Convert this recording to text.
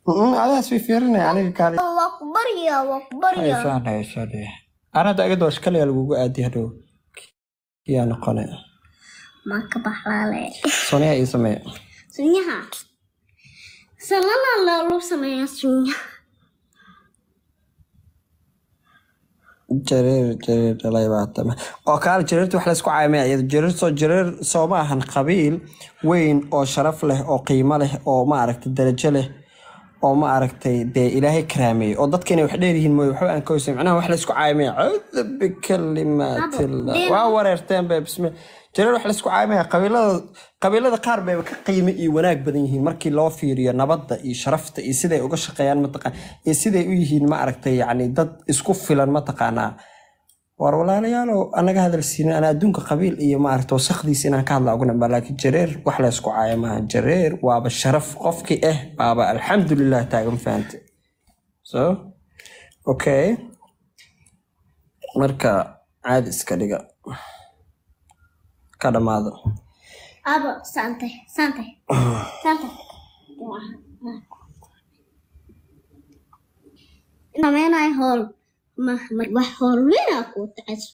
Adaas fiirinaya aniga kaali. Waa ku baryaa, waa ku baryaa. Haysaan haysaan. Ana hadda agad waa shkaliya lagugu aadi hadhow. Kiyaa noqone. Ma ka baxlaale. Soniya ii sameeya. Sunyaha. Salala loo sameeyaa sunyaha. Jareer jareer dhalay baa tama. Oo kaali jareerta wax la isku caymaya iyada jareer soo jareer soo ma ahan qabiil weyn oo sharaf leh oo qiimo leh oo ma aragtay darajo leh oo ma aragtay dee ilaahay karaameeyey oo dadka inay wax dheer yihiin mooye waxba aan ka hoysan macnaha wax la isku caymaya cuudu bikalimaatillaah waa wareerteen be bismi jareer wax la isku caymaya qabiilada qaar bayba ka qiimo iyo wanaag badan yihiin markii loo fiiriyo nabadda iyo sharafta iyo siday uga shaqeeyaan mataqaan iyo siday u yihiin ma aragtay yacni dad isku filan mataqaanaa. War walaalayaalow anaga hadal siinin ana adduunka qabiil iyo maaragta wasaqdiisa inaan ka hadla ugu nambaa, laakiin jareer wax la isku caayo maaha. Jareer waaba sharaf qofkii ah baaba alxamdulilah taagan fahante. So okay, marka caadi iska dhiga ka dhamaado. Abo, sante, sante, sante. Sameynayo howl. Ma wax howl weyn aa kuu tacayso.